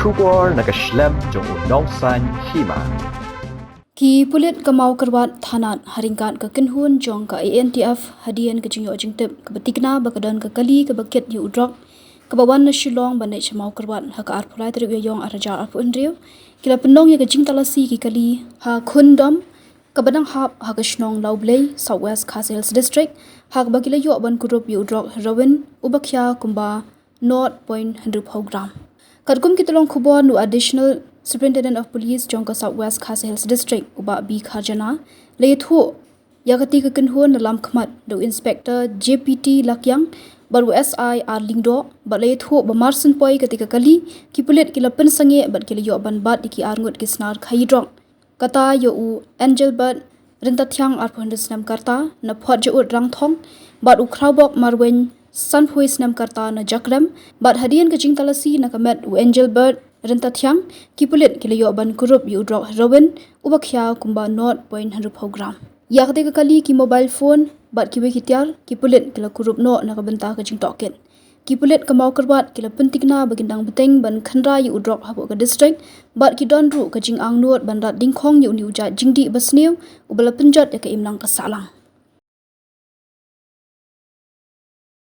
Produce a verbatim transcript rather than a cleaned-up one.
Khubor na ka shlem jong u Nongsaiñ Hima. Ki pulit ka Mawkyrwat Thanat ha ryngkat ka kynhun jong ka A N T F hadien ka jingïoh jingtip kaba tikna ba ka don ka kali kaba kit ïa u drok kaba wan na Shillong ban leit sha Mawkyrwat ha ka arphew lai tarik u Ïaïong arhajar arphew hynriew, ki la pynlong ïa ka jingtalasi ki kali ha Khundom kaba dang hap ha ka shnong Lawblei, South West Khasi Hills District, ha kaba ki la ïoh ban kurup ïa u drok heroin uba khia kumba nought point hynriew phew gram. Katkum ki tyllong khubor na u Additional Superintendent of Police jong ka South West Khasi Hills District, u Bah B Kharjana, la ïathuh ïa kata ka kynhun na lamkhmat da u Inspector J P T Lakiang bad u S I R Lyngdoh, bad la ïathuh ba marsynpoi kata ka kali, ki pulit ki la pynsangeh bad ki la ïoh ban bat ïa ki arngut ki snar khaïi drok. Kata ïa u Angelbert Ryntathiang arphew hynriew snem ka rta na Photjaud Rangthong, bad u Khrawbok Marwein sanphew snem ka rta na Jakrem, bad hadien ka jingtalasi na ka met u Angelbert Ryntathiang, ki pulit ki la ïoh ban kurup ïa u drok heroin uba khia kumba nought point hynriew phew gram. Ïa kata ka kali, ki mobile phone bad kiwei ki tiar, ki pulit ki la kurup noh na ka bynta ka jingtohkit. Ki pulit ka Mawkyrwat ki la pyntikna ba kin dang bteng ban khynra ïa u drok hapoh ka district, bad ki don ruh ka jingangnud ban rat dyngkhong ïa une u jait jingdih basniew uba la pynjot ïa ka imlang ka sahlang.